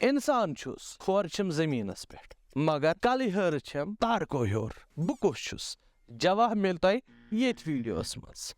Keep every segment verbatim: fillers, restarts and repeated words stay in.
اِنسان چھُس، کھۄر چھِم زٔمیٖنَس پٮ۪ٹھ، مگر کَلہٕ ہیٚر چھِم تارکو ہیوٚر۔ بہٕ کُس چھُس؟ جواب مِلہِ تۄہہِ ییٚتھۍ ویٖڈیوَس منٛز۔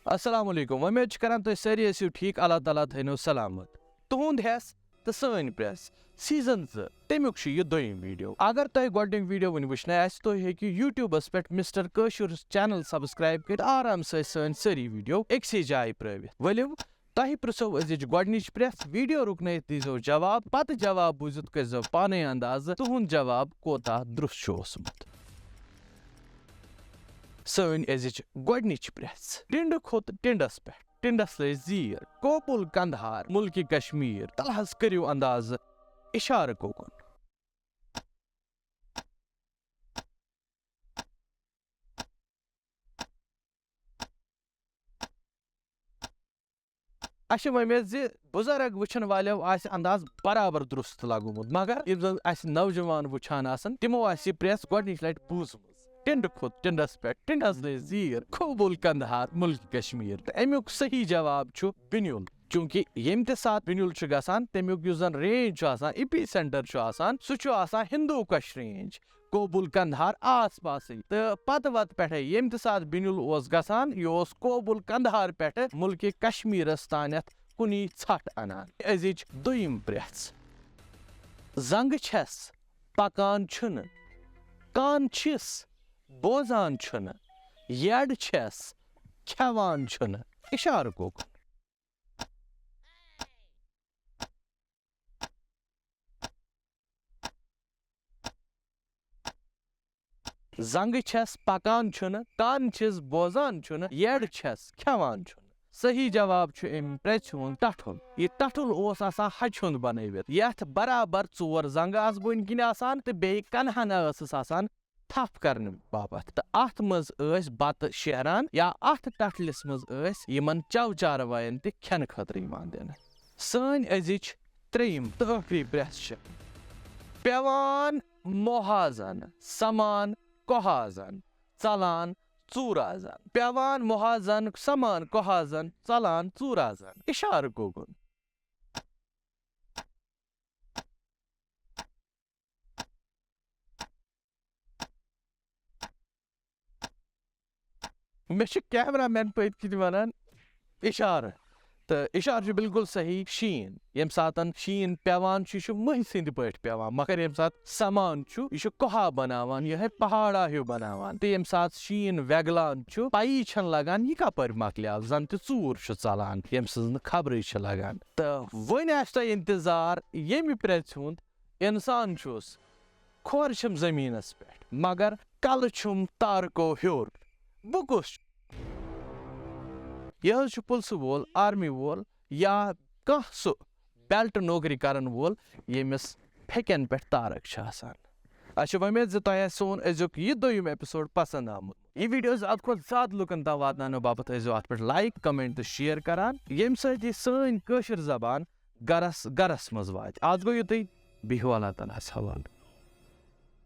السلام علیکم، وۄمید چھِ کران تُہۍ سٲری ٲسِو ٹھیٖک، اللہ تعالیٰ تھٲینو سلامت۔ تُہُنٛد ہٮ۪س تہٕ سٲنۍ پرٛٮ۪س سیٖزن زٕ، تَمیُک چھُ یہِ دوٚیِم ویٖڈیو۔ اگر تۄہہِ گۄڈٕنیُک ویٖڈیو وٕنہِ وٕچھنَے آسہِ، تُہۍ ہیٚکِو YouTubeَس پٮ۪ٹھ مسٹر کٲشُر channel subscribe کٔرِتھ، آرام سۭتۍ سٲنۍ سٲری ویٖڈیو أکسٕے جایہِ پرٛٲوِتھ۔ ؤلِو، تۄہہِ پرٛژھو أزِچ گۄڈٕنِچ پرٛٮ۪س، ویٖڈیو رُکنٲیِتھ دیٖزیو جواب، پتہٕ جواب بوٗزِتھ کٔرۍزیو پانَے اندازٕ تُہُنٛد جواب کوتاہ درُست چھُ اوسمُت۔ سٲنۍ أزِچ گۄڈٕنِچ پرٛٮ۪ژھ، ٹِنٛڈٕ کھوٚت ٹِنٛڈَس پٮ۪ٹھ، ٹِنٛڈَس لٔج زیٖر، قوبُل قندھار، مُلکہِ کشمیٖر، تَلہٕ حظ کٔرِو اندازٕ اِشارٕ کوکُن۔ اَسہِ چھِ وۄمید زِ بُزرگ وٕچھن والٮ۪و آسہِ انداز برابر درست لگومُت، مگر یِم زن اَسہِ نوجوان وٕچھان آسن، تِمو آسہِ یہِ پرٛٮ۪ژھ گۄڈٕنِچ لٹہِ بوٗزمٕژ۔ ٹِنٛڈٕ کھوٚت ٹِنٛڈس پٮ۪ٹھ، ٹِنٛڈس لٔج زیٖر، قوبُل قندھار، مُلکہِ کشمیٖر۔ تہٕ اَمیُک صحیح جواب چھُ بِنیُل۔ چوٗنٛکہِ ییٚمہِ تہِ ساتہٕ بِنیُل چھُ گژھان، تَمیُک یُس زن range چھُ آسان، epi center چھُ آسان، سُہ چھُ آسان ہندوکش range۔ قوبُل قندھار آس پاسٕے۔ تہٕ پتہٕ وتہٕ پٮ۪ٹھے ییٚمہِ تہِ ساتہٕ بِنیُل اوس گژھان، یہِ اوس قوبُل قندھار پٮ۪ٹھٕ مُلکہِ کشمیٖرس تانٮ۪تھ کُنی ژھٹھ انان۔ أزِچ دوٚیِم پرٛٮ۪ژھ۔ زنٛگہٕ چھَس، پکان چھُنہٕ، کان چھِس، بوزان چھُنہٕ، یڈ چھَس، کھٮ۪وان چھُنہٕ۔ اِشارٕ کوکُن۔ زنٛگہٕ چھَس، پکان چھُنہٕ، کان چھِس، بوزان چھُنہٕ، یڈ چھَس، کھٮ۪وان چھُنہٕ۔ صحیح جواب چھُ اَمہِ پرٛٮ۪ژھِ ہُنٛد ٹٹھُل۔ یہِ ٹٹھُل اوس آسان ہَچہِ ہُنٛد بنٲوِتھ، یَتھ برابر ژور زنٛگہٕ آسہٕ بۄنہِ کِنۍ آسان تہٕ بیٚیہِ کنہنا ٲسٕس آسان تھپھ کرنہٕ باپتھ۔ تہٕ اتھ منٛز ٲسۍ بتہٕ شیران یا اتھ ٹٹھلِس منٛز ٲسۍ یِمن چو چاروایَن تہِ کھٮ۪نہٕ خٲطرٕ یِوان دِنہٕ۔ سٲنۍ أزِچ ترٛیٚیِم تہٕ ٲخری پرٛٮ۪ژھ چھِ: پٮ۪وان محاذن، سمان کۄہازن، ژلان ژوٗرازن۔ پٮ۪وان محاذن، سمان کۄہازن، ژلان ژوٗرازن۔ اِشارٕ کوکُن۔ مےٚ چھُ camera man پٔتۍ کِنۍ وَنان اِشارٕ، تہٕ اِشارٕ چھُ بِلکُل صحیح۔ شیٖن، ییٚمہِ ساتَن شیٖن پٮ۪وان چھُ، یہِ چھُ مٔہۍ سٕنٛدِ پٲٹھۍ پٮ۪وان، مگر ییٚمہِ ساتہٕ سَمان چھُ، یہِ چھُ کۄہا بَناوان، یِہوٚے پہاڑا ہیوٗ بَناوان۔ تہٕ ییٚمہِ ساتہٕ شیٖن وٮ۪گلان چھُ، پَیی چھَنہٕ لَگان یہِ کَپٲرۍ مۄکلیو، زَن تہِ ژوٗر چھُ ژَلان، ییٚمہِ سٕنٛز نہٕ خبرٕے چھِ لَگان۔ تہٕ وۄنۍ آسہِ تۄہہِ اِنتظار ییٚمہِ پرٛٮ۪ژھِ ہُنٛد، اِنسان چھُس، کھۄر چھِم زٔمیٖنَس پٮ۪ٹھ، مگر کَلہٕ چھُم تارکو ہیوٚر۔ بہٕ کُس چھُ؟ یہِ حظ چھُ پُلسہٕ وول، army وول یا کانٛہہ سُہ belt نوکری کَرَن وول، ییٚمِس پھیٚکٮ۪ن پٮ۪ٹھ تارَک چھِ آسان۔ اَسہِ چھِ وۄمید زِ تۄہہِ آسہِ سون أزیُک یہِ دوٚیِم episode پَسنٛد آمُت۔ یہِ video زیادٕ کھۄتہٕ زیادٕ لُکَن تام واتناونہٕ باپتھ ٲسۍزیو اَتھ پٮ۪ٹھ like، comment تہٕ share کَران، ییٚمہِ سۭتۍ یہِ سٲنۍ کٲشِر زبان گَرَس گَرَس منٛز واتہِ۔ آز گوٚو یُتُے، بِہِو اللہ تعالیٰ ہَس حوالہٕ۔